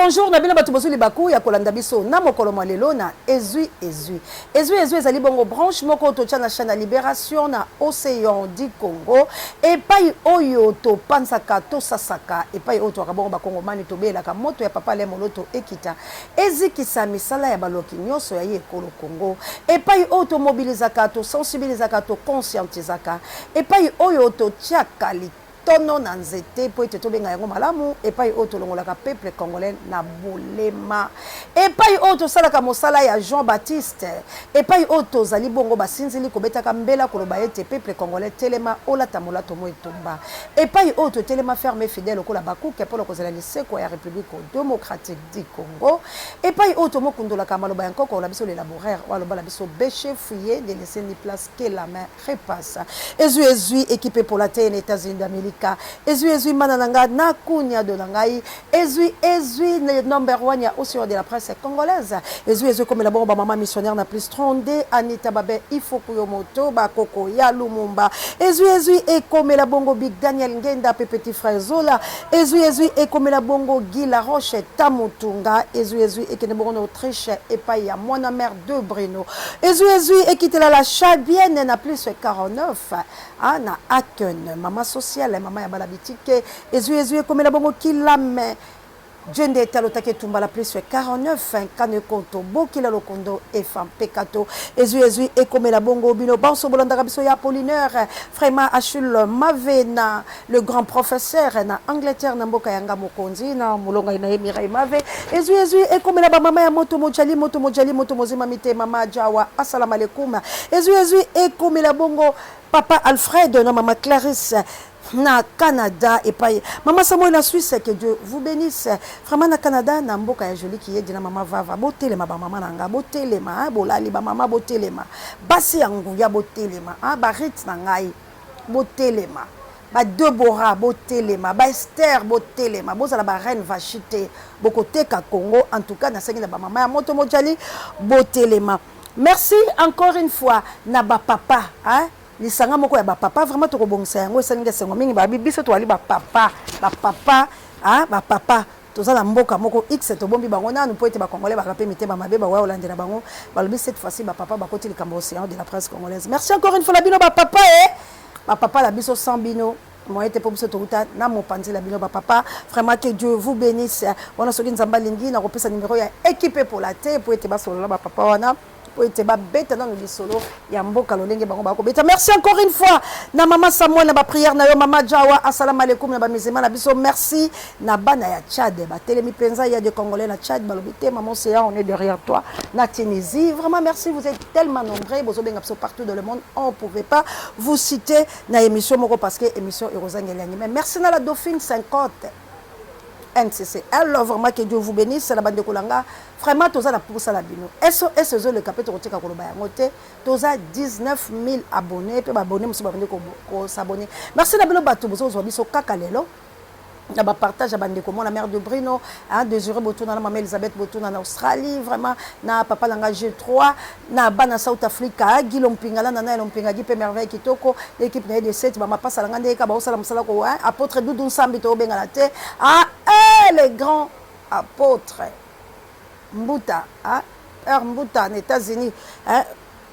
Bonjour na bino bato bozwi libaku ya kolanda biso na mokolo mwa lelo na Ezwi Ezwi. Ezwi Ezwi ezali bongo branche moko totya na chaîne ya Libération na Océan du Congo, epai oyo topanzaka, tosasaka, epai oyo twaka bongo bakongomani, tobeyelaka moto ya Papa Alain Moloto ekita ezikisa misala ya baloki nyonso ya ye ekolo Congo, epai oyo tomobilizaka, tosensibilizaka, toconscientizaka, epai oyo totiaka litono na nzete mpo ete tobenga yango malamu, epai oyo tolongolaka peuple congolais na bolema, epai oyo tosalaka mosala ya Jean Baptiste, epai oyo tozali bongo basinzili kobetaka mbela koloba ete peuple congolais telema olata molato mo etumba, epai oyo totelema ferme fidèle lokola bakuke mpo na kozela lisekwa ya Republique democratique du Congo, epai oyo tomokundolaka maloba ya nkoko na biso le laboureur oyo aloba na biso bêchez, fouillez, ne laissez ni place que la main repasse. Ezwi ezwi équipe epola te na États-Unis d'Amérique, ezwi ezwi mana na nga na kunyado na ngai, ezwi ezwi le number one ya océan de la presse congolaise, ezwi ezwi ekomela bongo bamama missionnaire na plus 32 Anita Babe Ifoku yo moto bakoko ya Lumumba, ezwi ezwi ekomela bongo Big Daniel Ngenda pe petit frère Zola, ezwi ezwi ekomela bongo Guy Laroche Tamutunga, ezwi ezwi ekende bongo na Autriche epai ya mwana mère de Brino, ezwi ezwi ekitela la Chabienne na plus 49 ah, na Aachen, mama sociale, mama ya bana bitike, ezwi ezwi ekomela bongo Kilame Djende etalotaki etumba la plus 49 nkano ekonto bokila lokondo efa mpekato, ezwi ezwi ekomela bongo bino banso bolandaka biso ya Apollinaire, vraiment Achille Mave na le grand professeur na Angleterre na mboka ya nga mokonzi na molongai na ye Mireille Mave, ezwi ezwi ekomela bamama ya moto mojali moto mojali moto mozima mite mama Jawa asalamu alaikum, ezwi ezwi ekomela bongo papa Alfred na mama Clarisse na Canada, epai mama Samuel na Suisse, que Dieu vous bénisse vraiment na Canada na mboka ya Jolie Kiyedi na mama Vava. Botelema bamama na nga, botelema, bolali bamama, botelema basi ya nguya, botelema barite na ngai, botelema ba Debora, botelema ba Esther, botelema, bozala ba reine Vashi te, bokoteka Congo. En tout cas nasengi na bamama ya moto mojali, botelema. Merci encore une fois na bapapa, hein? Lisanga moko ya bapapa vraiment tokobongisa yango, esalingi esengo mingi. Babi biso toali bapapa, bapapa, hein? Bapapa toza na mboka moko x, tobombi bango nanu mpo ete bacongolais baka mpe mitema mabe, bakoya kolandela bango. Balobi cette fois-ci bapapa bakoti likambo Océan de la presse congolaise. Merci encore une fois na bino bapapa e bapapa na biso, sans bino moyen te mpo biso touta na mopanzi na bino bapapa. Vraiment, que Dieu vous bénisse. Wana soki Nzambe alingi, nakopesa numéro ya équipe epola te mpo ete basolola bapapa wana, po ete babeta nano lisolo ya mboka lolenge bango bakobeta. Merci encore une fois na mama Samuel na baprière na yo, mama Jawa asalamu alaikum na bamizima na biso. Merci na bana ya Tchad, batelemi mpenza ya de Congolais na Tchad, balobi te maman Océan, on est derrière toi. Na Tunisie, vraiment merci, vous êtes tellement nombreux, bozobenga biso partout dans le monde, on pouvait pas vous citer na émission moko parce que émission ekozangela yangi. Mais merci na la Dauphine 50 NCC. Alors vraiment, que Dieu vous bénisse na bandeko langa, vraiment toza na posa na bino. SOS ezoleka mpe tokotika koloba yango te. Toza 19 000 abonnés mpe baabonné mosusu babandi kos'abonner. Merci na bino bato bozozwa biso kaka lelo na bapartage ya bandeko mona mère de Brino, hein, Désiré Botuna na mama Elisabeth Botuna na Australie, vraiment na papa nanga G3 na bana South Africa, Guy Lompingala na Naye Lompinga Gi mpe Merveille Kitoko, l'équipe na ye de 7 bamapasa na nga ndenge kaka baosala mosala ko, hein, apôtre Dudu Nsambi toobengana te, ah, eh, les grands apôtres Mbuta, hein, père Mbuta na États-Unis, hein,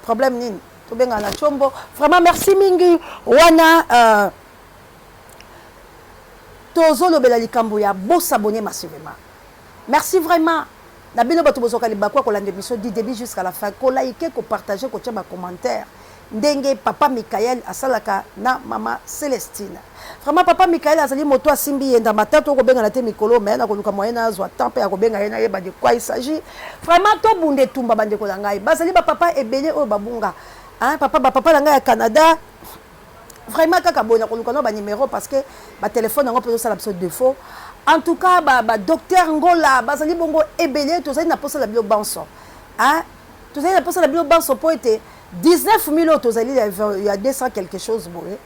problème nini tobengana na Tshombo. Vraiment merci mingi wana. Tozolobela likambo ya bos'abonner massivement. Merci vraiment na bino bato bozwaka libaku ya kolanda émission du début jusqu'à la fin, koliker, kopartager, kotia bacommentaire ndenge papa Michael asalaka na mama Célestine. Vraiment papa Michael azali moto asimbi ye ndamba tata, okobengana te mikolo me nakoluka moyen nazwa temps mpe ya kobenga ye, nayeba de quoi il s'agit. Vraiment tobunda etumba, bandeko na ngai. Bazali bapapa ebele oyo babunga, hein, papa, bapapa na ngai ya Canada, vraiment kaka boye nakoluka no banuméro parce que batelefone yango mpe ezosala biso défaut. En tout cas badocteur ba Ngola bazali bongo ebele. Tozali na posa na bino banso, hein? Tozali na posa na bino banso mpo ete 19 000 oyo tozali ya 200 quelque chose boye,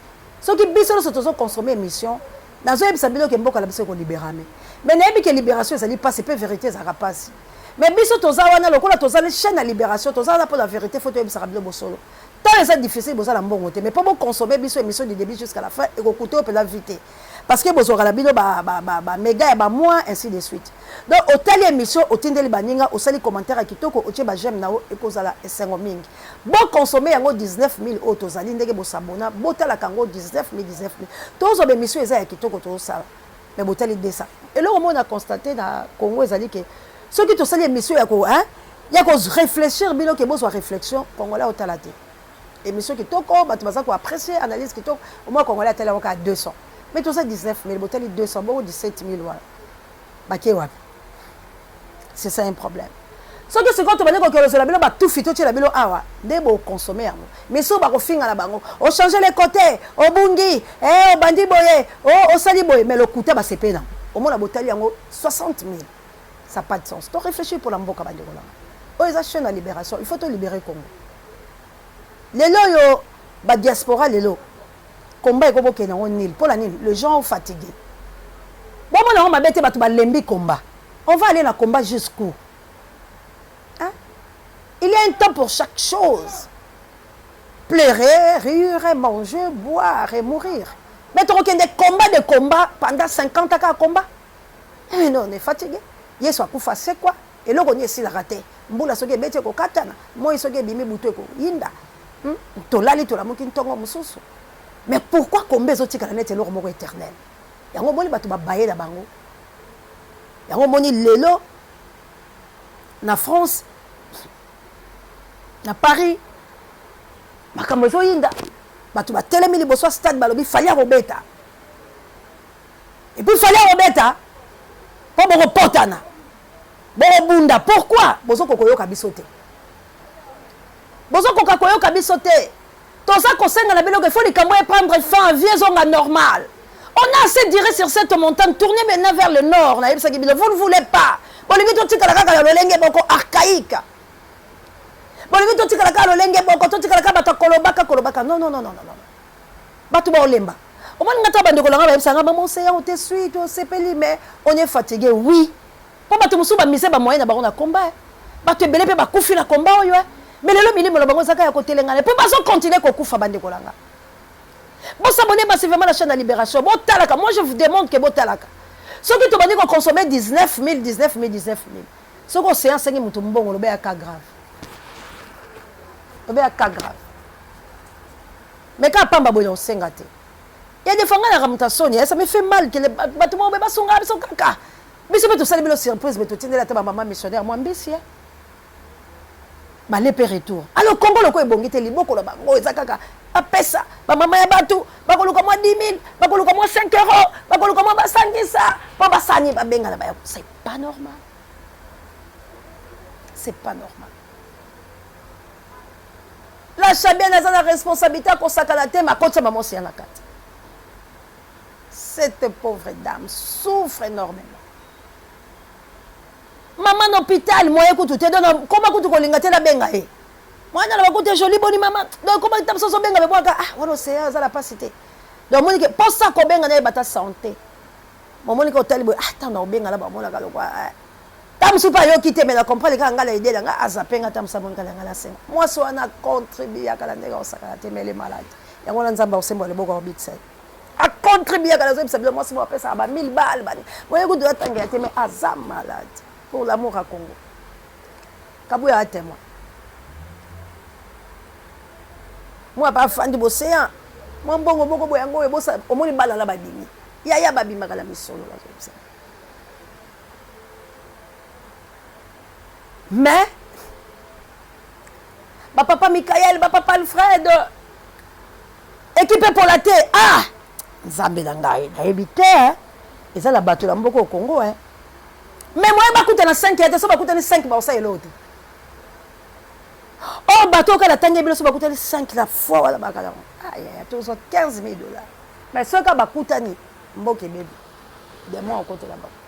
soki biso nyonso tozoconsommer émission, nazoyebisa bino ke mboka na biso ekolibérame. Mais nayebi ke libération ezali mpasi mpe vérité ezalaka mpasi, mais biso toza wana lokola tozali chaîne ya libération, toza wana mpo na vérité. Faut toyebisaka bino bosolo. Ntango eza difficile, bozala mbongo te, mais mpo boconsommer biso émission du début jusqu'à la fin, ekokuta oyo mpenza vie te. Parce que bozwaka na bino ba, ba, ba, ba mega ya ba mois, ainsi de suite. Donc otali émission, otindeli baninga, osali commentaire ya kitoko, otie ba j'aime na yo, ekozala esengo mingi. Boconsommer yango 19 000 oyo tozali ndenge bosabona, botalaka yango 19 000, 19 000. Tozwa ba émission eza ya kitoko tozosala, mais botali 200. Eloko moko na constate na Congo ezali ke soki tosali émission ya ko, hein, ya ko réfléchir bino ke bozwa réflexion, Congolais otala te. Émission kitoko, bato baza ko apprécier analyse kitoko, omoi Congolais atali yango kaka 200. Mais toza 19 000, botali 200, bongo 17 000 wana bake wapi? C'est ça un problème. Soki sikoyo tobandi kokelozela bino batufi, totiela bino awa nde boconsommer yango. Mais soki bakofinga na bango, ochange le côté, obungi, eh, obandi boye, osali boye, mais lokuta basepe nango, omona botali yango 60 000. Ça pas de sens. To réfléchir pour la mboka, bandeko nanga. Oyo eza chaîne ya libération, il faut to libérer Congo. Lelo oyo badiaspora, lelo combat ekobokende yango nil. Mpo na nini? Les gens fatigué, bomona yango mabe te. Bato balembi combat. On va aller na combat jusqu'où, hein? Il y a un temps pour chaque chose: pleurer, rire, manger, boire et mourir. Mais tokokende combat de combat pendant 50 ans kaka combat? Eh non, on est fatigué. Yesu akufa, c'est quoi? Eloko nini esilaka te? Mbula soki ebeti ekokatana, moi soki ebimi butu ekoyinda. Tolali, tolamuki ntongo mosusu. Mais pourquoi combat ezotikala neti eloko moko éternel? Yango omoni bato babaye na bango. Yango omoni lelo na France, na Paris, makambo ezoyinda. Bato batelemi liboso ya stade, balobi Fally akobeta. Et puis Fally akobeta mpo bokopotana, bokobunda. Pourquoi bozokoka koyoka biso te? Bozokoka koyoka biso te. Toza kosenga na biloko, il faut likambo eprendre fin, vie ezonga normal. On a assez duré sur cette montagne, tournez maintenant vers le nord. Nayebisaki bino, vous ne voulez pas. Bolingi totikala kaka na lolenge moko archaïque, bolingi totikala kaka lolenge moko, totikala kaka bato kolobaka kolobaka. Non, non, non, non, non, bato baolemba. Omoni nga ta bandeko nanga bayebisanga: "Mama Océan, on te suit, tosepeli, mais on est fatigué." Oui, mpo bato mosusu bamise bamoyen na bango na combat. Bato ebele mpe bakufi na combat oyo, mais lelo milimo na bango ezaka ya kotelengana mpe bazocontinuer kokufa. Bandeko nanga, bosabonner massivement na chaîne ya Libération, botalaka. Moi, je vous demande ke botalaka. Soki tobandi koconsommer 19 000, 19 000, 19 000, soki Océan asengi moto mbongo, lobe ya cas grave, lobe ya cas grave. Mais kaka pamba boye na osenga te. Ya des fois ngai naka moto asoni, ça me fait mal ke bato moko boye basungaka biso kaka. Biso mpe tosali bino surprise, me totindeli ata bamama missionnaire mwa mbisi bale mpe retour. Alors Kongo loko ebongi te, liboko na bango eza kaka bapesa bamama ya bato. Bakoluka mwa 10 000, bakoluka mwa 5 euro, bakoluka mwa basangisa mpo basani babengana baya. C'est pas normal, c'est pas normal. La Chabienne aza na responsabilité akosakana te. Makotisa mama Oseya na kati. Cette pauvre dame souffre énormément. Mama na hôpital, moye kutu te. Donc koma kutu kolinga te nabenga ye. Mwana na bakutu joli boni mama. Donc koma ta mosusu obenga bebwaka: "Ah, wana Oseya aza na pasi te." Donc omoni ke mposa kobenga na ye bata santé. Momoni ke otali boye: "Ah, ntango na kobenga na bamonaka lokwa ta mosusu mpe ayoki te." Mais na comprendre kaka ngai na idée na ngai, azape nga ta mosu amonika na ngai nasenga. Mwasi wana contribuaka na ndenge akosakana te, mais ele malade. Yango wana Nzambe akosembola liboko, akobikisa ye. Acontribuaka, nazoyebisa bino, mwasi moko apesaka ba 1000 bale bani moye kutu atangela te, mais aza malade pour l'amour à Congo. Kabuya a témoin. Mwa bafandi boseya mwa mbongo moko boye, yango oyo omoni bana na babimi yaya babimaka na misolo, bazoyebisa. Mais bapapa Mikael, bapapa Alfred, équipe epola te. Ah, Nzambe na ngai, nayebi te. Eza na bato na mboka Congo, eh. Mais moye bakutana 5 ya te. So bakutani 5, baosala eloko te. Oyo bato oyo natangi bino, so bakutani 5 la fois wana, bakala ayaya, tozwa 15 000 dollars. Mais soki bakutani, mboka ebebi. Demo okotela bango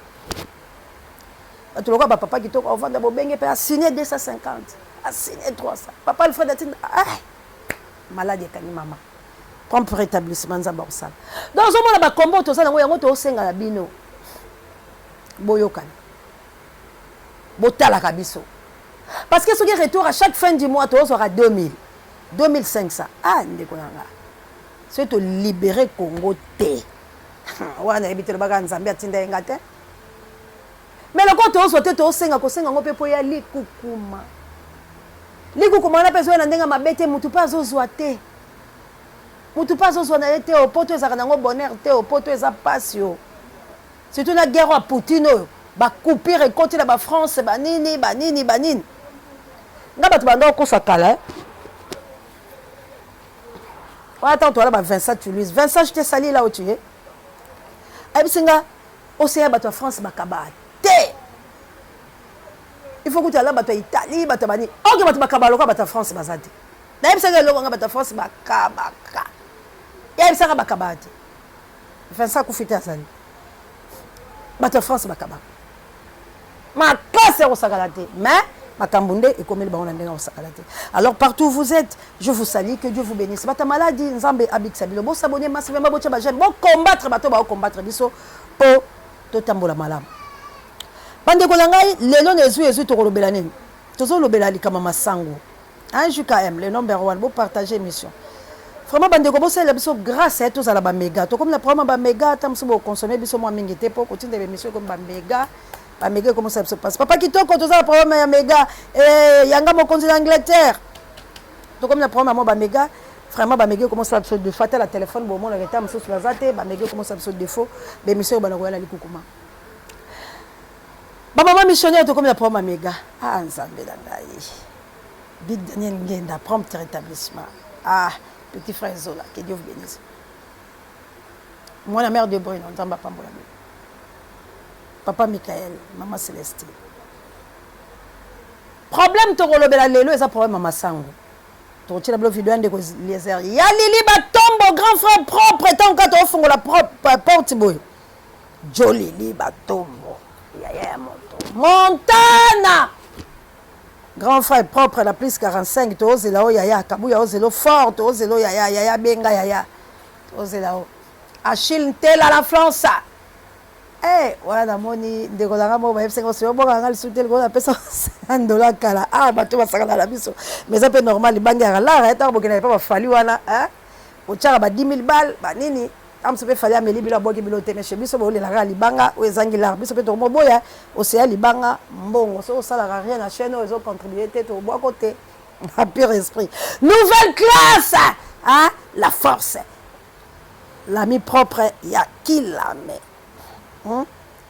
bato lokola bapapa kitoko ovanda bobenge mpe asigne 250, asigne 300. Papa Alfred atinda: "Ah, maladi ekangi mama, prompt rétablissement, Nzambe akosala." Donc ozomona bakombo toza nango, yango tosenga na bino, boyokana, botalaka biso, parce que soki retour à chaque fin du mois tozwaka 2000, 2500, ah, ndeko na nga, soki tolibérer Congo te. Wana nayebi te, lobaka Nzambe atinda ye nga te. Mais lokola tozwa te, tosenga kosenga yango mpe mpo ya likukuma. Likukuma wana mpe ezoya na ndenge mabe te, mutu mpe azozwa te, mutu mpe azozwa na ye te. O poto ezalaka nango bonheur te, o poto eza pasi o, surtout na guerre ya Poutine oyo, bacoupure ekoti na bafrance, banini banini banini. Nga bato banda kokosa kala wana, ntango towana ba Vincent Toulouse. Vincent, je te salue là où tu es. Ayebisi nga oseya bato ya France bakaba te, il faut kuta ala bato ya Italie, bato ya banini. Oke, bato bakaba lokola bato ya France baza te. Nayebisaka eloko nga, bato ya France bakabaka, yayebisaka bakabaka te. Vincent akufi te, azali. Bato ya France bakabaka makasi ya kosakala te, mais makambo nde ekomeli bango na ndenge ya kosakala te. Alors, partout où vous êtes, je vous salue, que Dieu vous bénisse. Bata maladi, Nzambe abikisa bino. Bosabonner massivement, botya baj'aime, bocombattre bato baocombattre biso mpo totambola malamu. Bandeko na ngai, lelo na Ezwi Ezwi tokolobela nini? Tozolobela likambo masango, un JKM, le number one. Bopartage émission vraiment, bandeko, bosalela biso grâce ya tozala baméga. Tokomi na problème ya baméga, ata mosusu bokonsome biso mwa mingi te mpo kotinda baémission ekomi baméga, baméga ekomosala biso mpasi. Papa kitoko, toza na problème ya méga. Yanga mokonzi na Angleterre, tokomi na problème ya mwa baméga. Vraiment, baméga ekomosala biso défaut. Ata la téléphone bomonaka eta mosusu baza te, baméga ekomosala biso défaut. Baémission oyo bana koya na likukuma. Bamama missionnaire, tokomi na problème ya méga. Ah, Nzambe na ngai! Big Daniel Ngenda, prompt rétablissement. Ah, petit frère Zola, que Dieu vous bénisse. Mwana mère de Bruno, Nzambe apambola bino. Papa Michael, mama Célestine. Problème tokolobela lelo eza problème ya masango. Tokotiela bilo video ya ndeko Liezer ya Lili Batombo, grand frère propre. Ntango kaka tokofungola porte boye, Jolili Batombo, yaya ya moto Montana, grand frère propre na plus 45. Tozela oyo yaya Kabuya, ozela fort, tozela oyo yaya, yaya benga yaya, tozela o Achille Ntela la France. Eh, wana namoni ndeko nanga moko bayebisaka oso obongaka lisusu te likolo napesa ndola kala. Ah, bato basakana na biso, mais eza mpe normal, libanga yaka lara. Ntango bokendaka epa bafali wana, otiaka ba 10 000 balle banini, amoso mpe Fali ameli bilo, abwaki bilo te. Mais chez biso bolelaka libanga oyo ezangi lara. Biso mpe tokomoboya oseya libanga mbongo. Soki osalaka rien na chaîne oyo, ezocontribue te, tobwako te na pure esprit. Nouvelle classe, hein? La force, l'ami propre ya Kilame,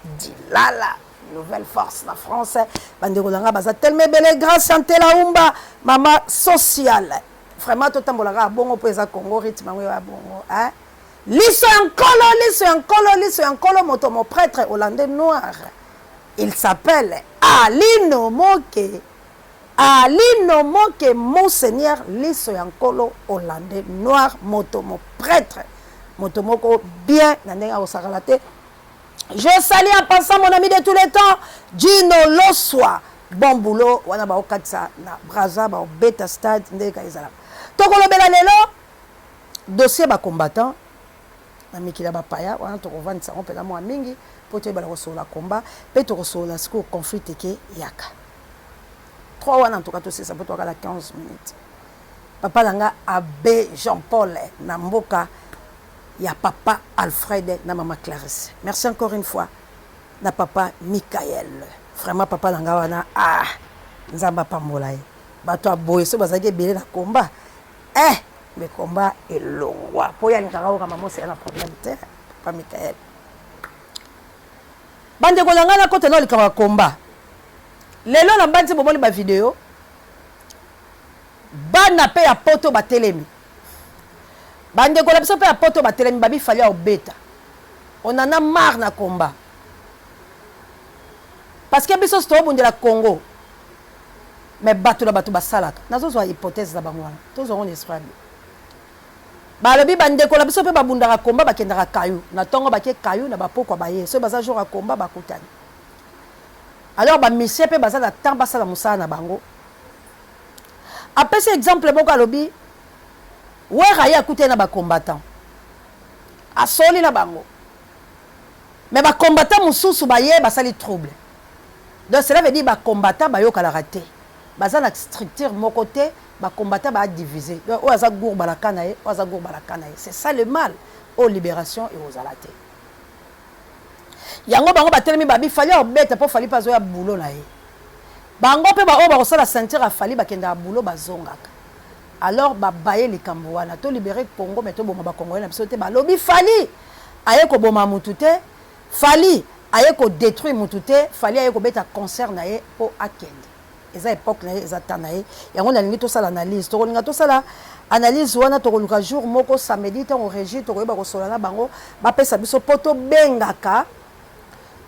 Dilala, nouvelle force na France. Bandeko na nga baza tellement ebele. Grâce Antela Umba, mama sociale. Vraiment, totambolaka bongo mpo eza Congo, rythme yango ya bongo, hein? Liso ya nkolo, liso ya nkolo, liso ya nkolo, moto mo prêtre hollandais noir, il s'appelle Alino Moke, Alino Moke, monseigneur liso ya nkolo hollandais noir, moto mo prêtre, moto moko bien na ndenge akosakala te. Je salue en passant mon ami de tous les temps, Gino Loswa. Bon boulot, wana baokatisa na Braza, baobeta stade ndenge ka ezalaka. Tokolobela lelo dossier bacombattant na mikili ya bapaya wana. Tokovandisa yango mpenza mwa mingi mpo toyebana kosolola komba mpe tokosolola sikoyo conflit eke yaka 3 wana. En tout cas, tosisa mpo tokala 15 minutes. Papa na nga abbé Jean Paul na mboka ya papa Alfred na mama Clarisse, merci encore une fois na papa Michael. Vraiment, papa na nga wana, ah, Nzambe apambola ye. Bato ya boye so bazalaki ebele na komba, eh, me komba elongwa mpo ye alingaka oyoka mama Oseya na problème te. Papa Michael, bandeko na ngai, nakota na likambo ya komba lelo. Na mbandi bomoni bavideo, bana mpe ya poto batelemi, bandeko na biso mpe ya poto batelemi, babi Fali ya obeta. On en a marre na combat, parce que biso tobundela Congo, mais bato na bato basalaka. Nazozwa hypothèse na bango wana, tozwa ngo na esprit. Balobi bandeko na biso mpe babundaka komba, bakendaka kayu na ntongo, bake kayu na bapokwa, baye soki baza jour ya komba, bakutani. Alors bamusicien mpe baza na temps basala mosala na bango. Apesi exemple moko, alobi Wera ye akutani na bacombattant, asoli na bango, mais bacombattant mosusu baye basali trouble. Donc cela veut dire bacombattant bayokalaka te, baza na structure moko te, bacombattant baadivise. Donc oyo aza gourbalaka na ye, oyo aza gourbalaka na ye, c'est ça le mal. Oyo libération ekozala te. Yango bango batelemi babi Fally akobeta po Fally pe azoya boulot na ye. Bango pe ba oyo bakosala ceinture ya Fally bakendaka boulot bazongaka. Alors ba baye likambo wana. To liberer Congo mais toboma ba congolais na biso te. Balobi Fally aye koboma mutu te, Fally aye ko detruire mutu te, Fally aye kobeta concert na ye po akende. Eza epoque na ye, eza temps na ye. Yango nalingi tosala analyse. Tokolinga tosala analyse wana, tokoluka jour moko samedi tango regie tokoyeba kosolola na bango bapesa biso po tobengaka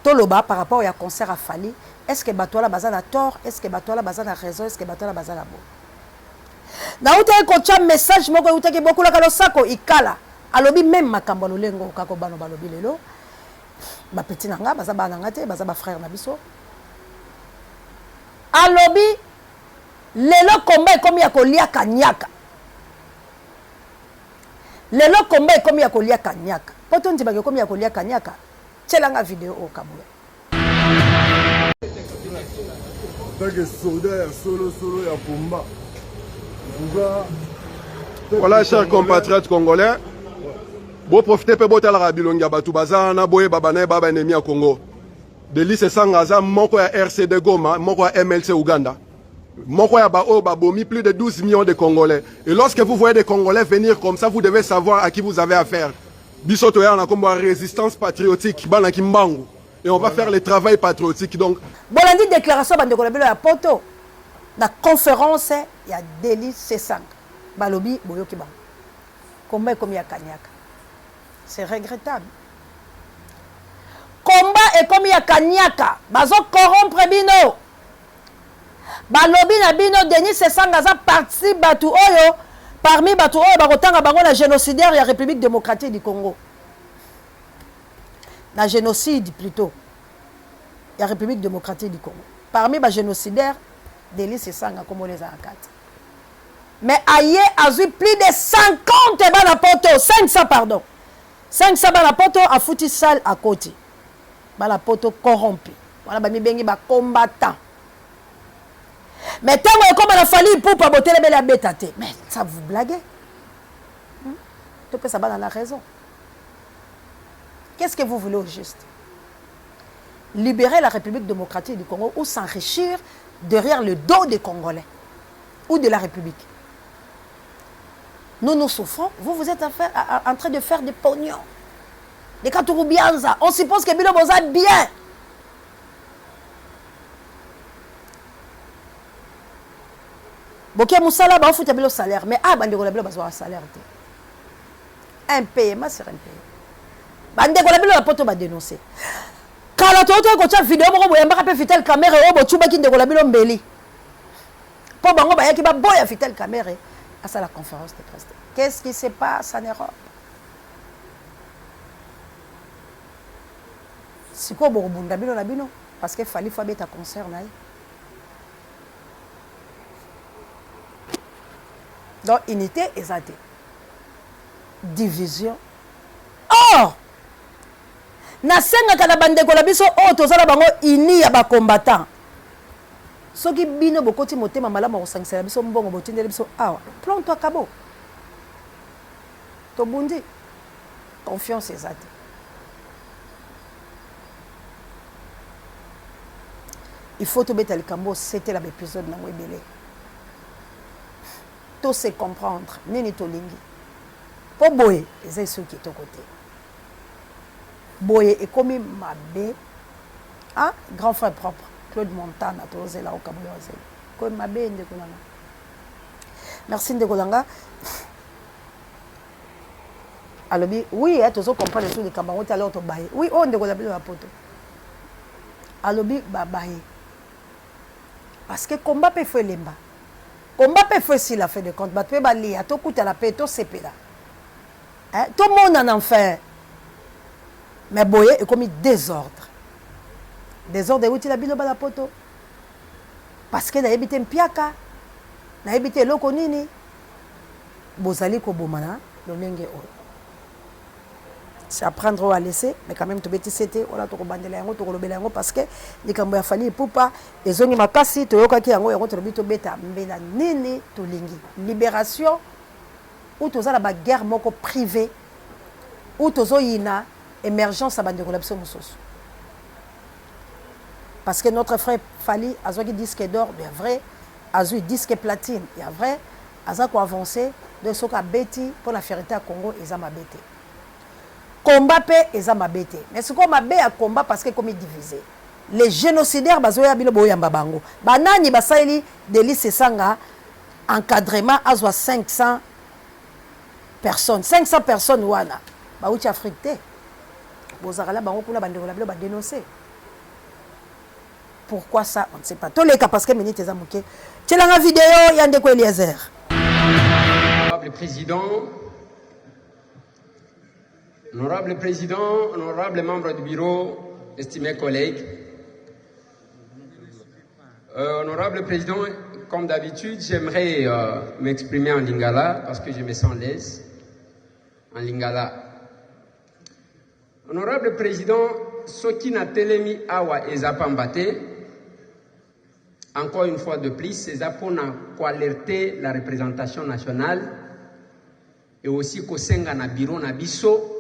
toloba par rapport ya concert ya Fally. Est ce que bato wana baza na tort? Est ce que bato wana baza na raison? Est ce que bato wana baza na bo? Nautaki kotya message moko eutaki bokulaka losako ikala alobi meme makambo ya lolengo kako bano balobi lelo ba petit na nga baza bana na nga te baza ba frère na biso Alobi lelo combat ekomi ya kolia kaniaka. Lelo combat ekomi ya kolia kaniaka. Po tondima ke ekomi ya kolia kaniaka, tiela nga video oyo Kabuya. Tant que soda ya solo solo ya combat. Voilà, chers compatriotes congolais, bo profiter pe botalaka bilongi ya bato baza wana boyeba bana ba ba ennemi ya Congo. Delly Sesanga aza moko ya RCD Goma, moko ya MLC Ouganda. Moko ya ba oyo babomi plus de 12 millions de Congolais. Et lorsque vous voyez des Congolais venir comme ça, vous devez savoir à qui vous avez affaire. Biso toya na kombo ya résistance patriotique, bana Kimbangu. Et on va faire le travail patriotique. Donc, Bolandi déclaration bandeko na bino ya poto na conférence ya Delly Sesanga. Balobi boyoki bango. Combat ekomi ya kanyaka. C'est regrettable. Combat ekomi ya kaniaka, bazo corrompre bino. Balobi na bino Denis Sesanga aza parti batu oyo parmi batu oyo bakotanga bango na genocidaire ya République démocratique du Congo. Na génocide plutôt ya République démocratique du Congo. Parmi ba génocidaires Denis Sesanga komona eza na kati. Mais aye azui plus de 50 bana poto, 500 pardon. 500 bana poto afuti salle akoti. Bana poto corrompu. Wana bamibengi ba combattants. Mais tango ekoma na Fally Ipupa botelemeli abeta te. Mais ça vous blaguez? Hmm? Topesa bana na raison. Qu'est-ce que vous voulez au juste? Libérer la République démocratique du Congo ou s'enrichir derrière le dos des Congolais ou de la République. Nous, nous souffrons. Vous, vous êtes en train de faire des pognons. Des Katurubianza. On suppose que bino boza bien. Boke musala ba futa bino salaire mais ah bandeko na bino bazwa salaire te. Impayement sur impayement. Bandeko na bino na poto ba dénoncer. Kala toyokaki kotya video moko boyambaka mpe Vital Kamerhe oyo botubaki ndeko na bino mbeli. Mpo bango bayaki baboya Vital Kamerhe asala conférence de presse. Qu'est-ce qui se passe en Europe? Sikoyo bokobunda bino na bino parce que Fally faut abeta concert na ye. Donc unité eza te. Division. Or Nasengaka na bandeko na biso oyo toza na bango unis ya ba combattants, soki bino bokoti motema malamu ya kosangisela biso mbongo botindeli biso awa, plonto akabo. Tobundi. Confiance eza te. Il faut tobeta likambo sete na ba episode nango ebele. To se comprendre nini tolingi. Po boye eza esuki kitoko te. Boye ekomi mabe ah grand frère propre Claude Montana tozela okabola wazela ekomi mabe ndeko na nga merci ndeko na nga alobi oui eh, tozo comprendre tout likambo yango te alors tobaye oui oyo oh, ndeko na bino ya poto alobi babaye parce que combat mpe fo elemba combat mpe fo esila fin de compte bato mpe balia tokutana mpe tosepela Eh, tomonana enfin. Mais boye ekomi desordre. Desordre euti na bino bana poto. Parce que nayebi te mpiaka, nayebi te eloko nini bozali kobomana lolenge oyo. C'est à prendre ou à laisser, mais quand même tobeti sete wana tokobandela yango tokolobela yango parce que likambo ya Fally Ipupa ezongi makasi toyokaki yango yango tolobi tobeta mbela nini tolingi libération ou toza na ba guerre moko prive ou tozo yina emergence ya ba ndeko na biso mosusu. Parce que notre frère Fally azwaki disque d'or ya vrai, azwi disque platine ya vrai, aza ko avancer, donc soki abeti pona fierite ya Congo eza mabe te. Combat pe eza mabe te. Mais sikoyo mabe ya combat parce que ekomi divise. Les genocidaires bazoya bino boyamba bango. Ba nani basaleli Delly Sesanga encadrement azwa 500 personnes. 500 personnes wana bawuti Afrique te. Bozalaka na bango kuna bandeko na bino ba denoncer. Pourquoi ça on ne sait pas. Toleka parce que minute eza moke. Tielanga video ya ndeko Eliezer. Honorable Président, honorable Président, honorable membre du bureau, estimés collègues, honorable Président, comme d'habitude, j'aimerais m'exprimer en lingala parce que je me sens l'aise en lingala. Honorable Président, soki natelemi awa eza pamba te, encore une fois de plus, eza pona koalerte la représentation nationale et aussi kosenga na bureau na biso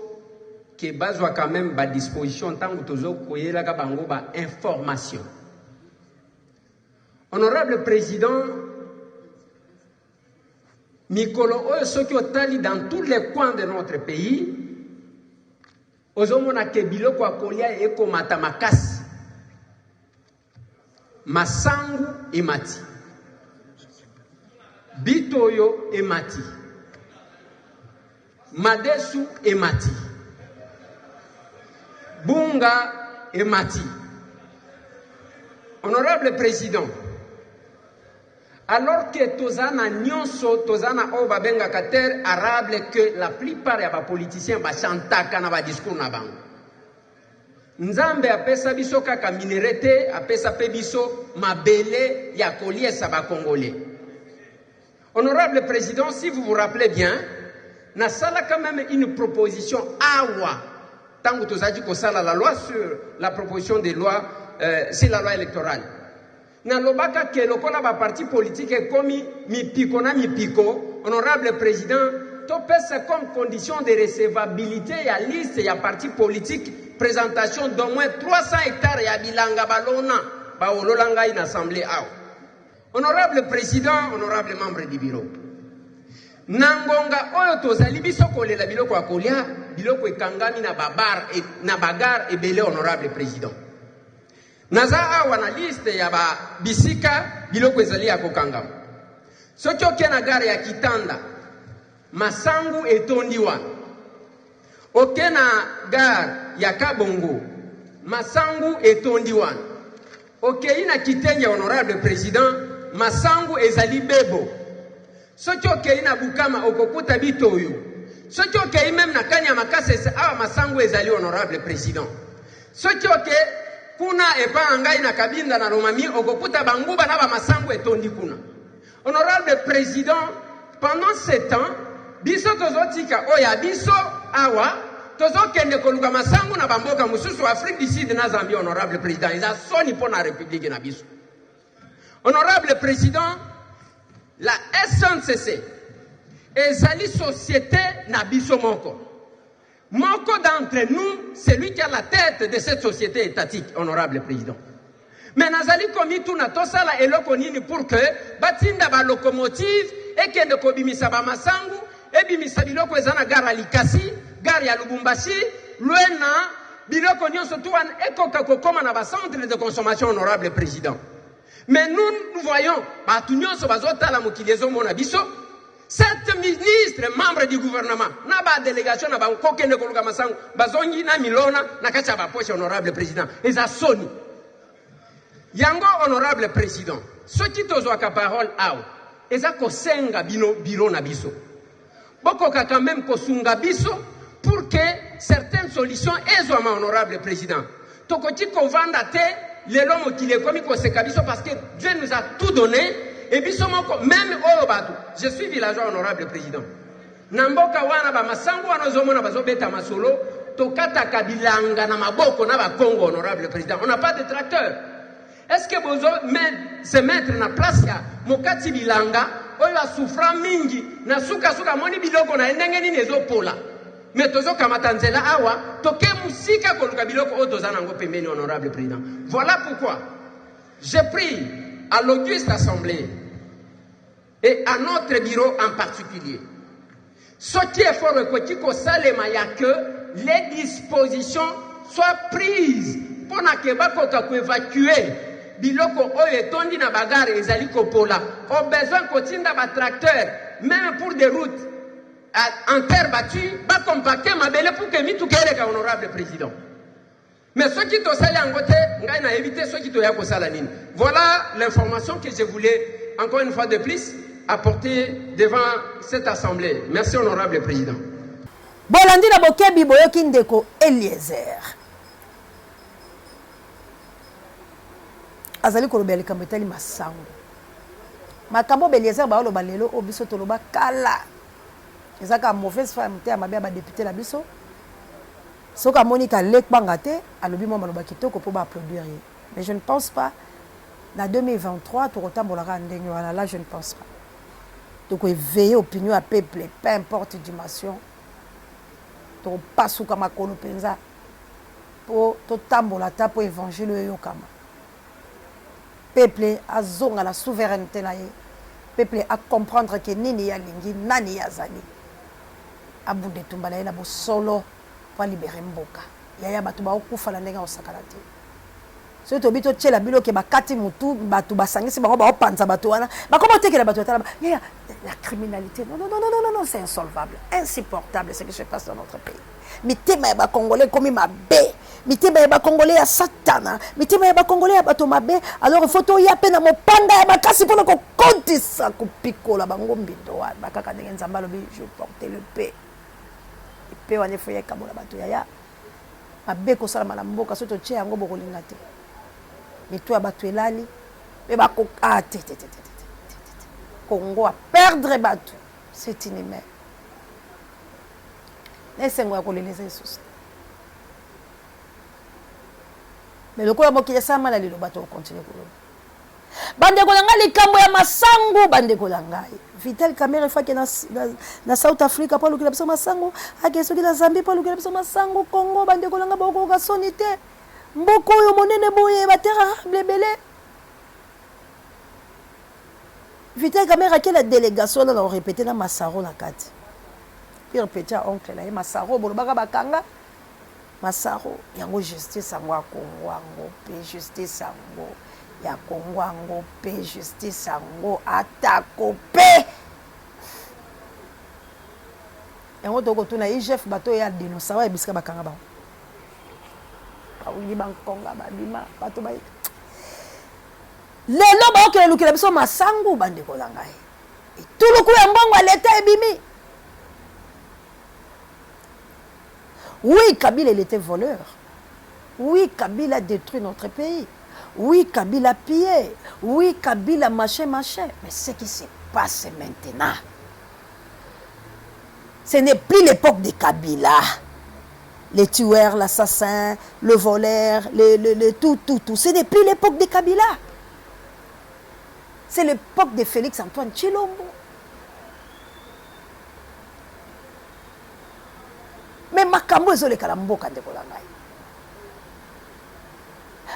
ke bazwa quand même ba disposition ntango tozo koyelaka bango ba information. Honorable Président, mikolo oyo soki otali dans tous les coins de notre pays, ozomona ke biloko ya kolia ekomata makasi, masangu emati, bitoyo emati, madesu emati, bunga emati. Honorable Président, alors que toza na nyonso, toza na oyo babengaka terre arable que la plupart ya ba politiciens bachantaka na ba discours na bango. Nzambe apesa biso kaka minerai te, apesa pe biso mabele ya koliesa ba Congolais. Honorable Président, si vous vous rappelez bien, nasalaka même une proposition awa tango tozalaki kosala la loi sur la proposition de loi sur la loi électorale. Nalobaka ke lokola ba parti politique ekomi mipiko na mipiko, honorable President, topesa comme condition de recevabilite ya liste ya parti politique presentation d'au moins 300 hectares ya bilanga balona, baolola ngai na assemblee awa. Honorable President, honorable membre du bureau, na ngonga oyo tozali biso kolela biloko ya kolia, biloko ekangami na ba bar, na ba gare ebele, honorable President. Naza awa na liste ya ba bisika biloko ezali ya kokangama. Soki oke na gare ya Kitanda, masangu etondi wana. Oke na gare ya Kabongo, masangu etondi wana. Okeyi na Kitenge, honorable president, masangu ezali bebo. Soki okeyi na Bukama okokuta bitoyo. Soki okeyi meme na Kaniama Kasese awa masangu ezali, honorable president. Soki oke kuna epa na ngai na Kabinda na Lomami okokuta ba nguba na ba masangu etondi kuna. Honorable president, pendant ce temps biso tozotika oyo ya biso awa tozokende koluka masangu na ba mboka mosusu Afrique du Sud na Zambie. Honorable president, eza soni mpo na republique na biso. Honorable president, la SNCC ezali société na biso moko. Moko d'entre nous, c'est lui qui a la tête de cette société étatique, honorable président. Mais nazali komituna tosala eloko nini pour que batinda ba locomotive ekende kobimisa ba masangu, ebimisa biloko eza na gare ya Likasi, gare ya Lubumbashi, Luena, biloko nyonso tu wana ekoka kokoma na ba centre de consommation, honorable président. Mais nous, nous voyons bato nyonso bazotala mokili ezomona biso. 7 ministres membres du gouvernement na ba délégation na bango kokende koluka masango, bazongi na milona na kati ya ba poche, honorable président. Eza soni yango, honorable président. Soki tozwaka parole awa, eza kosenga bino bureau na biso bokoka quand même kosunga biso pour que certaines solutions ezwama. Honorable président, tokoki kovanda te lelo mokili ekomi koseka biso parce que Dieu nous a tout donné et biso moko même oyo bato. Je suis villageois, honorable président. Na mboka wana bamasango wana ozomona bazobeta masolo, tokataka bilanga na maboko na bakongo. Honorable président, on n'a pas de tracteur. Est-ce que bozo se mettre na place ya mokati bilanga oyo asufra mingi na sukasuka amoni biloko na ye ndenge nini ezopola? Me tozokamata nzela awa toke mosika koluka biloko oyo toza nango pembeni. Honorable président, voilà pourquoi Je prie à l'auguste assemblée et à notre bureau en particulier soki effort ekoki kosalema ya que les dispositions soient prises mpo na ke bakoka koevacue biloko oyo etondi na bagare ezali kopola au besoin kotinda ba tracteurs meme pour des routes en terre battue bacompacte mabele pour que mituka eleka honorable président. Mais soki tosali yango te, ngai nayebi te soki toya kosala nini. Voilà l'information que je voulais encore une fois de plus apporter devant cette assemblée. Merci honorable président. Bolandi na bokebi boyoki ndeko Eliezer azali kolobela likambo etali masango. Makambo oyo Eliezer baoloba lelo oyo biso toloba kala eza kaka mauvaise foi ya motema mabe ya ba depute na biso. Soki amoni ke ale kbanga te, alobi mwa maloba kitoko po ba applaudir ye. Mais je ne pense pas na 2023 tokotambola kaka ndenge wana, là je ne pense pas. Toko eveiller opinion ya peuple, peu importe dimension, tokopasuka makolo penza po totambola ata po evangile oyo eyokama. Peuple azonga na souverainete na ye, peuple a comprendre que nini ye alingi, nani ye azali. Abunda etumba na ye na bosolo po a liberer mboka. Yaya batu bao kufa na ndenge ya kosakana te. Soki tolobi totiela bino ke bakati mutu batu basangisi bango bao panza batu wana bakoma kotekela batu ya tala yaya la criminalite non non non non non non c'est insolvable insupportable ce qui se passe dans notre pays. Mitema ya ba congolais ekomi mabe mitema ya ba congolais ya satana mitema ya ba congolais ya bato mabe alors il faut toya pe na mopanga ya makasi mpona kokotisa kopikola bango mbindo wana kaka ndenge Nzambe alobi je porte le paix pe wana efo ya ekabola bato yaya mabe ekosalama na mboka soki totie yango bokolinga te mitu ya bato elali mpe bako ah, te te te te te te te Congo a perdre bato c'est inhumain na esengo ya kolela eza lisusu te mais lokola mokili esalama na liloba tokokontinue koloba Bandeko na ngai likambo ya masangu bandeko na ngai Vital Kamerhe fake na, na, na South Africa mpo alukela biso masangu ake soki na Zambie mpo alukela biso masangu Congo bandeko na ngai bokokoka soni te mboka oyo monene boye ba terre arable ebele Vital Kamerhe ake na delegation wana na korepete na Masaro na kati pire petit ya oncle na ye Masaro bolobaka bakanga Masaro yango justice yango ya Congo yango pe justice yango ya Congo yango pe justice yango atako pe yango tokotuna IGF bato oyo ya denosa oyo bisika bakanga bango bawili bankonga babima bato ba lelo baokende lukela biso masangu bandeko na ngai etuluku ya mbongo ya leta ebimi Oui, Kabila, il était voleur. Oui, Kabila a détruit notre pays. Oui, Kabila a pillé. Oui, Kabila machin, machin. Mais ce qui se passe maintenant, ce n'est plus l'époque de Kabila. Les tueurs, l'assassin, le voleur, le, le, le tout, tout, tout. Ce n'est plus l'époque de Kabila. C'est l'époque de Félix Antoine Tshilombo. Mais makambo ezoleka na mboka ndeko na ngai,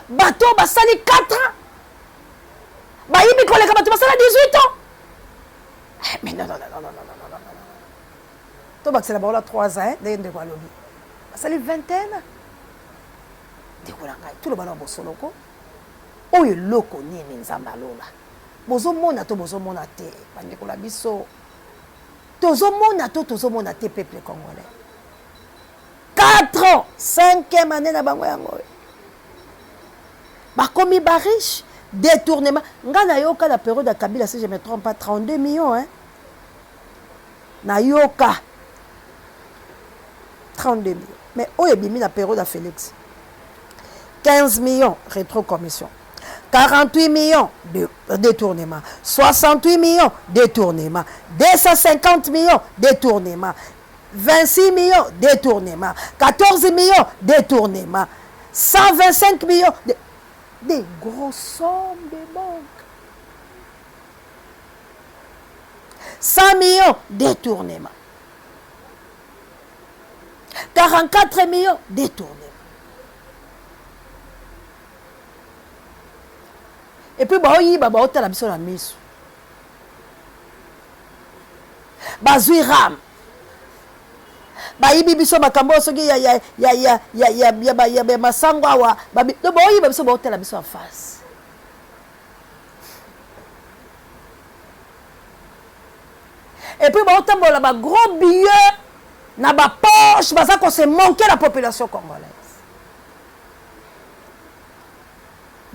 bato oyo basali 4 ans bayibi koleka bato basala 18 ans. Eh, mais non, non, non, non, non, non, non, non, non. Tobakisela bango na 3 ans, ndenge ndeko alobi basali 21 ans. Ndeko na ngai, toloba na bosoloko oyo eloko nini Nzambe alola bozomona to bozomona te bandeko na biso Tozo mona to tozo mona te peuple congolais. 4 ans, 5e année na bango yango oyo. Bakomi ba riche, détournement. Nga nayoka na période ya Kabila si je me trompe pas 32 millions hein. Nayoka 32 millions. Mais oyo ebimi na période ya Félix. 15 millions rétrocommission. 48 millions de détournement, 68 millions détournement, 250 millions détournement, 26 millions détournement, 14 millions détournement, 125 millions de... des grosses sommes de banque. 100 millions détournement. 44 millions détournement. Et puis baoyiba baotala biso na miso. Bazwi ram. Bayibi biso makambo oyo soki ya ya ya ya ya ya ya ya ya ya masango awa babi donc baoyiba biso baotala biso en face. Et puis baotambola ba gros billets na ba poche baza ko se manquer la population congolaise.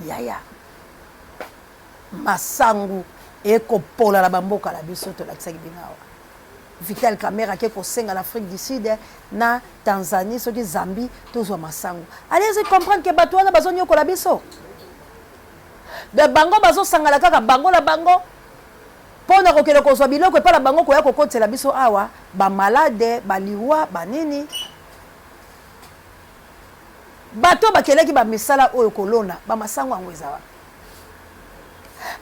Yaya masangu ekopola na bamboka na biso tolakisaki bino awa. Vital Kamerhe ake kosenga na Afrique du Sud na Tanzanie soki Zambie tozwa masangu. Allez-y comprendre que bato wana bazonyokola biso. De bango bazosangana kaka bango na bango mpo na kokende kozwa biloko epai na bango koya kokotisela biso awa ba malade, ba liwa, ba nini. Bato oyo bakelaki ba misala oyo kolona ba masango yango eza wapi?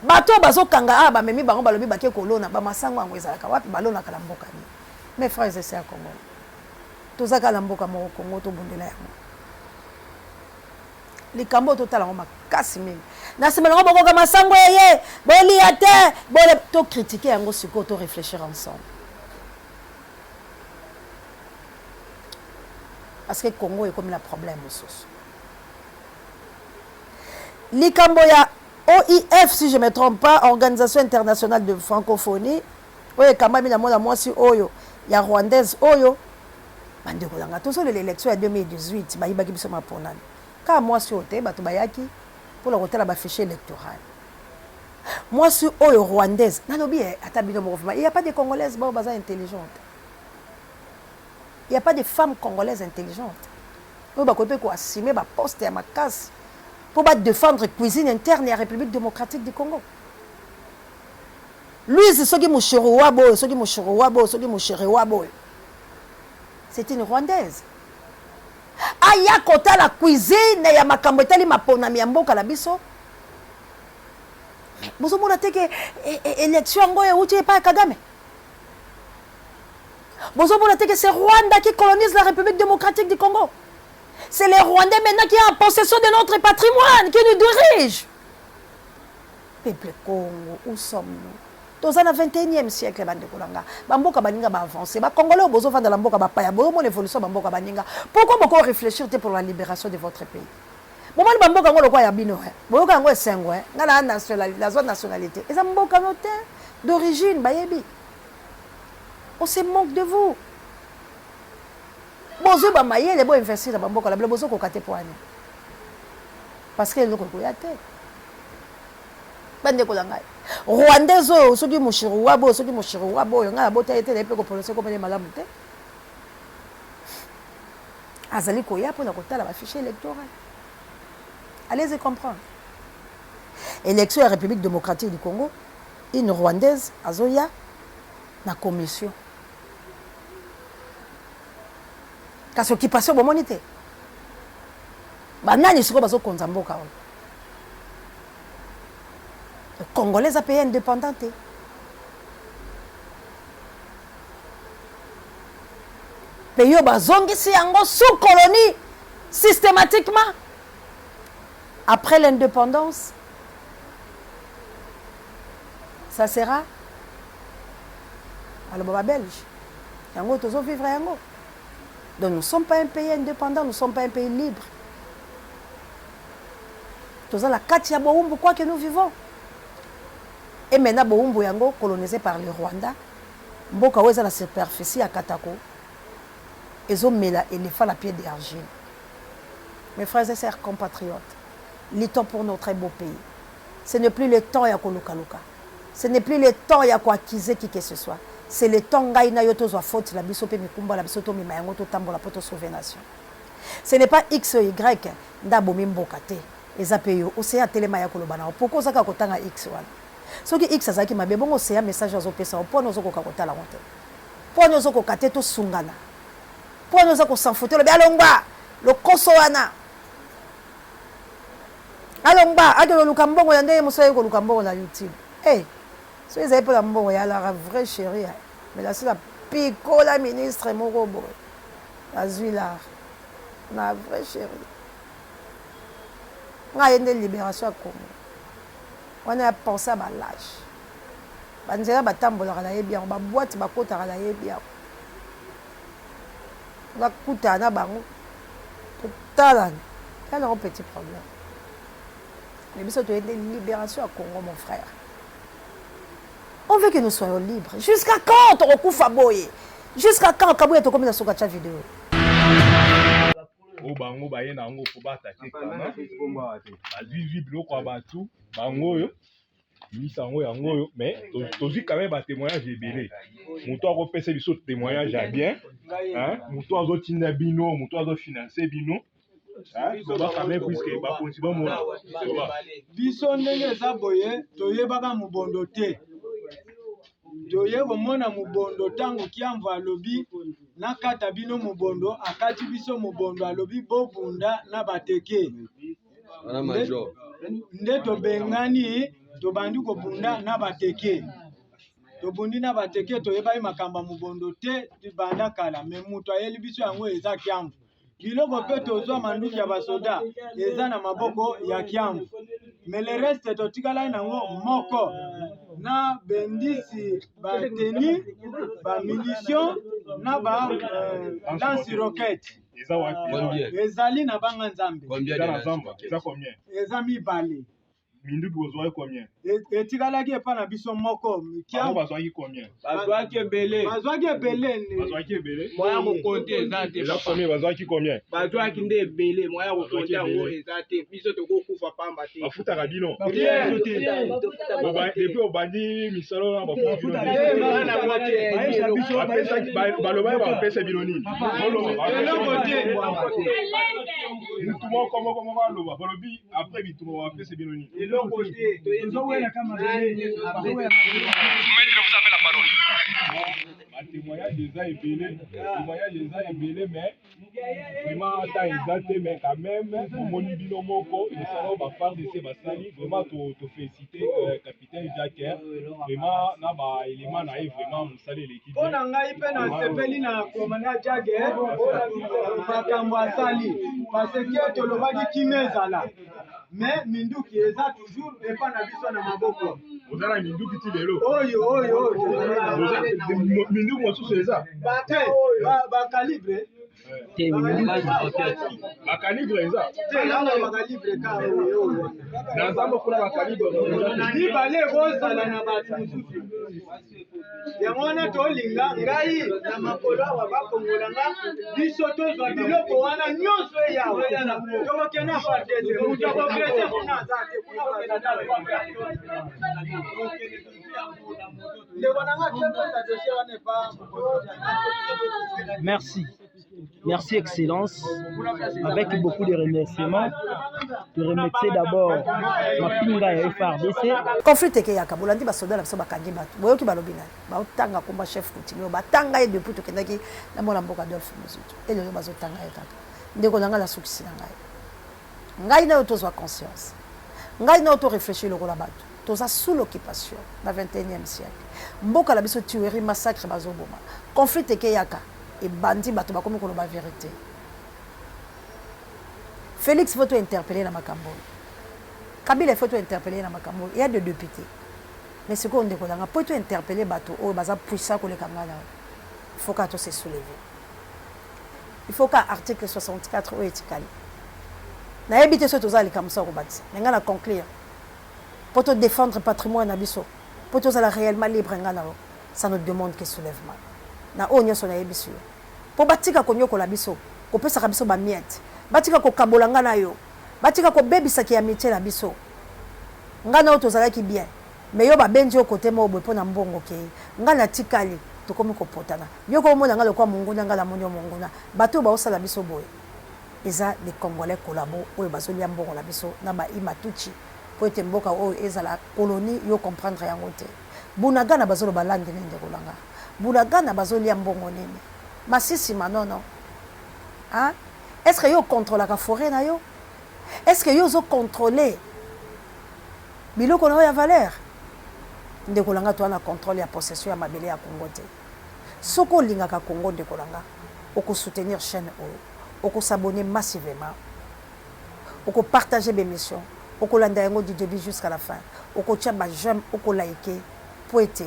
Bato oyo bazokanga awa bamemi bango balobi bake kolona ba masango yango ezalaka wapi? Balonaka na mboka nini? Mes frères et sœurs congolais, toza kaka na mboka moko Congo, tobundela yango. Likambo oyo totala yango makasi mingi. Na nsima nango bokoka masango eye bolia te bole to critiquer yango sikoyo to réfléchir ensemble. Parce que Congo ekomi na problème mosusu. Likambo ya OIF, si je me trompe pas, Organisation Internationale de Francophonie, oyo ekambami na mwana mwasi oyo ya rwandaise oyo, bandeko na nga, tozolela élection ya 2018, bayibaki biso maponami. Kaka mwasi oyo te, bato bayaki mpona kotala ba fichier électoral. Mwasi oyo rwandaise, nalobi eh, ata bino moko vraiment, il y a pas de congolaises bao baza intelligente. Il y a pas de femmes congolaises intelligentes. Oyo bakoki mpe ko assumer ba postes ya makasi mpo ba defendre cuisine interne ya République démocratique du Congo. Louise soki Mushiruwabo oyo, soki Mushiruwabo oyo, soki Mushiruwabo oyo. C'est une Rwandaise. Aya kotala cuisine ya makambo etali maponami ya mboka na biso. Mais bozomona te ke élection yango euti epai ya Kagame. Bozomona te que c'est Rwanda qui colonise la République démocratique du Congo. C'est les Rwandais maintenant qui sont en possession de notre patrimoine, qui nous dirigent. Peuple Congo, où sommes-nous? Toza na 21e siècle bandeko na nga. Bamboka baninga ba avancer. Ba Congolais bozovanda na mboka bapaya, bozomona évolution bamboka baninga. Pourquoi boko réfléchir te pour la libération de votre pays? Bomoni bamboka yango lokola ya bino, eh. Boyoka yango esengo, eh. Nga na nationalité, nazwa nationalité. Eza mboka no te d'origine bayebi. On se manque de vous. Bozwi ba mayele bo investir na bamboka na bino bozokoka te po ani? Parce que eloko ekoya te. Bandeko na ngai. Rwandais oyo soki Mushiruwabo oyo soki Mushiruwabo oyo ngai nabota ye te nayebi mpe koprononce kombo na ye malamu te. Azali koya mpo na kotala ba fichier électoral. Allez-y comprendre. Élection ya République démocratique du Congo, une Rwandaise azoya na commission. Kasi occupation bomoni te? Banani sikoyo bazokonza mboka oyo? Congolais aza pays indépendant te. Pays oyo bazongisi yango sous colonie systématiquement après l'indépendance. Ça sera aloba ba belge yango tozo vivre yango. Donc nous sommes pas un pays indépendant, nous sommes pas un pays libre. Toza na kati ya bowumbu quoi que nous vivons. Et maintenant bowumbu yango colonisé par le Rwanda, mboka oyo eza na superficie ya Katako ezomela éléphant na pied d'argile. Mes frères et sœurs compatriotes, luttons pour notre beau pays. Ce n'est plus le temps ya kolukaluka. Ce n'est plus le temps ya ko accuser qui que ce soit. C'est le temps ngai na yo tozwa faute na biso pe mikumba na biso tomema yango totambola po to sauver nation. Ce n'est pas X ou Y nde abomi mboka te. Eza pe yo. Ocean telema ya koloba na yo. Pourquoi oza kaka kotanga X wana? Soki X azalaki mabe bongo Ocean message azo pesa yo pona ozo koka kotala yango te? Pona ozo koka te tosungana? Pona oza ko s'en foutre olobi alongwa lokoso wana? Alongba akende koluka mbongo ya ndenge mosusu aye koluka mbongo na YouTube eh soki ezali pona mbongo ya alaka vrai cherie mais nasi na pikola ministre moko boye nazui lar na vrai cherie nga ye nde liberation ya Congo. Wana ya pensee ya ba lache. Ba nzela batambolaka nayebi yango, ba boite bakotaka nayebi yango. Nakutana na bango totalana, eza nango petit problème. Mais biso toye nde liberation ya Congo mon frère. On veut que nous soyons libres. Jusqu'à quand tokokufa boye? Jusqu'à quand Kabuya tokomi na suka tia video. Oyo bango baye na yango po ba-attaquer kana bazwi biloko ya bato bango oyo misa yango yango oyo mais tozwi quand même batémoignage ebele. Moto akopesa biso témoignage ya bien, moto azotinda bino, moto azofinancer bino, loba quand même, puisque bakonzi bamona. Biso ndenge eza boye, toyebaka mobondo te. Toye komona mobondo ntango Kiamvu alobi nakata bino mobondo. Akati biso mobondo, alobi bobunda na bateke. Nde tobengani, tobandi kobunda na bateke. Tobundi na bateke, toyebaki makambo ya mobondo te banda kala. Me moto ayeli biso yango eza Kiamvu. Biloko mpe tozwa, manduki ya basoda eza na maboko ya Kiamvu, mais le reste totikalaki nango moko na bendisi, bateni, bamunition na ba lance roquette. Eza wapi? Ezali na banga Nzambe. Eza na zamba. Eza combien? Eza mibale. Minduki bozwaki combien? Etikalaki epa na biso moko. Bango bazwaki combien? Bazwaki ebele. Bazwaki ebele. Bazwaki ebele. Moya kokonte eza te. Eza combien? Bazwaki combien? Bazwaki nde ebele, moya kokonte yango eza te. Biso tokokufa pamba te. Bafutaka bino depuis obandi misala wana? Bafuta bino? Balobaki bapesa bino nini? Eloko te. Mutu moko moko moko aloba. Balobi après bitumba bapesa bino nini? Eloko te. Maître, vous avez la parole. Batémoignage eza ebele, témoignage eza ebele, mais vraiment ata eza te. Mais quand même, omoni bino moko mosala oyo baFARDC basali. Vraiment tofélicité capitaine Jacques, vraiment na baélément na ye. Vraiment mosala eleki. Mpo na ngai mpe nasepeli na commandant Jage, makambo asali, parce que tolobaki kimia ezala, mais minduki eza toujours epa na biso na maboko. Oza na minduki ti lelo? Oyo oyo oyo. Minduki mosusu eza? Te, bacalibre. Bacalibre eza? Te, anga bacalibre ka oyo oyo. Na nzambe kuna bacalibre? Mibale ekozala na bato mosusu. Yango wana tolinga ngai na makolo awa bakongola nga, biso tozwa biloko wana nyonso eyawa, tokokende FARDC. Moto akoprese kuna aza te. Kuna ndeko na nga tepesa dossier wana epa. Merci. Merci, Excellence. Avec beaucoup de remerciements. Je remercie d'abord Mapinga ya FARDC. Conflit ekeyaka. Bolandi basoda na biso bakangi bato. Boyoki balobi nani? Baotanga komba chef coutumier. Batanga ye depuis tokendaki na mwana mboka Adolphe Muzito. Elelo bazotanga ye kaka. Ndeko na ngai, nasukisi na ngai. Ngai na yo tozwa conscience. Ngai na yo to réfléchir lokola bato. Toza sous l'occupation na 21e siècle. Mboka na biso, tuerie, massacre, bazoboma. Conflit ekeyaka. Ebandi, bato bakomi koloba vérité. Félix faut to interpeller na makambo oyo. Kabila faut to interpeller na makambo oyo. Il y a des députés. Mais sikoyo ndeko na nga, po to interpeller bato oyo baza puissant koleka ngai na yo, il faut kaka to se soulever. Il faut ka article 64 oyo etikali. Nayebi te soki toza likambo so ya kobakisa. Me ngai na conclure. Po to défendre patrimoine na biso, po tozala réellement libre ngai na yo, ça nous demande que soulèvement. Na oyo nyonso nayebisi yo. Po batika konyokola biso, kopesaka biso bamiettes. Batika kokabola ngai na yo. Batika kobebisaki amitié na biso. Ngai na yo tozalaki bien. Mais yo babendi yo kote moko boye mpo na mbongo okei. Ngai natikali, tokomi kopotana. Yo komona ngai lokola monguna, ngai namoni yo monguna. Bato oyo baosala biso boye eza les Congolais collabo oyo bazolia mbongo na biso na ba Hima-Tutsi mpo ete mboka oyo ezala colonie. Yo comprendre yango te. Bunagana bazoloba langue nini, ndeko na nga? Bunagana bazolia mbongo nini? Masisi, Manono, hein? Est ce que yo ocontrôlaka forêt na yo? Est ce que yo ozocontrôle biloko na yo ya valeur? Ndeko na nga, toza na contrôle ya possession ya mabele ya Congo te. Soki olingaka Congo, ndeko na nga, okosoutenir chaîne oyo, okos'abonner massivement, okopartage bémission. Okolanda yango du debut jusqu'à la fin. Okotia ba j'aime, oko liker po ete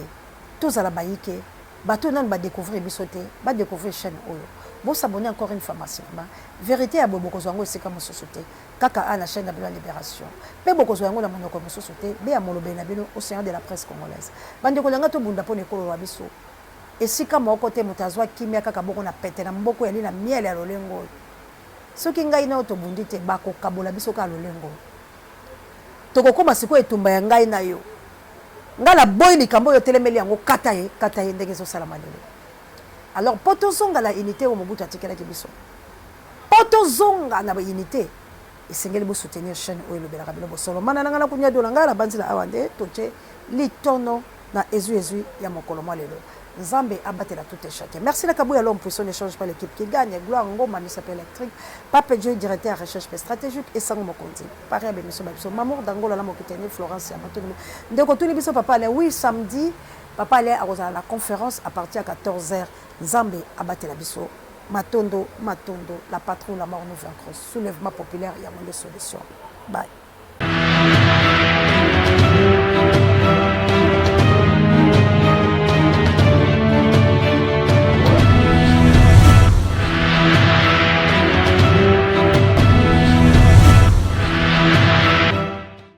tozala bayike, bato oyo nanu ba decouvrir biso te, ba decouvrir chaine oyo. Bo s'abonner encore une fois massivement. Verite ya boye bokozwa yango esika mosusu te, kaka awa na chaine na bino ya Liberation. Pe bokozwa yango na monoko mosusu te, be ya molobeli na bino, Ocean de la presse congolaise. Bandeko na nga tobunda pona ekolo wa biso. Esika moko te moto azwa kimia kaka bongo na pete na mboko eyali na miel ya lolengo oyo. Soki ngai na yo tobundi te, bakokabola biso kaka lolengo oyo. Tokokoma sikoyo etumba ya ngai na yo. Ngai naboyi likambo oyo otelemeli yango, kata ye, kata ye ndenge ezosalama lelo. Alors mpo tozonga na unite oyo Mobutu atikelaki biso, mpo tozonga na unite, esengeli bo soutenir chaine oyo elobelaka bino bosolo. Mana na ngai na kunya dola ngai nabanzi na awa nde totie litono na ezui ezui ya mokolo mwa lelo. Nzambe abatela tout et chacun. Merci na Kabuya l'homme puissant ne change pas l'équipe qui gagne. Gloire Ngoma misapi électrique. Pape Joy directeur recherche pe stratégique et Sango Mokonzi. Paris ya bemission ba biso. Mamour d'Angola na mokiteni Florence ya Matoni. Ndeko tuni biso papa Alain. Oui samedi papa Alain akozala na conférence à partir ya 14h. Nzambe abatela biso. Matondo, matondo, la patrouille la mort nous vaincrons. Soulèvement populaire ya monde solution. Bye.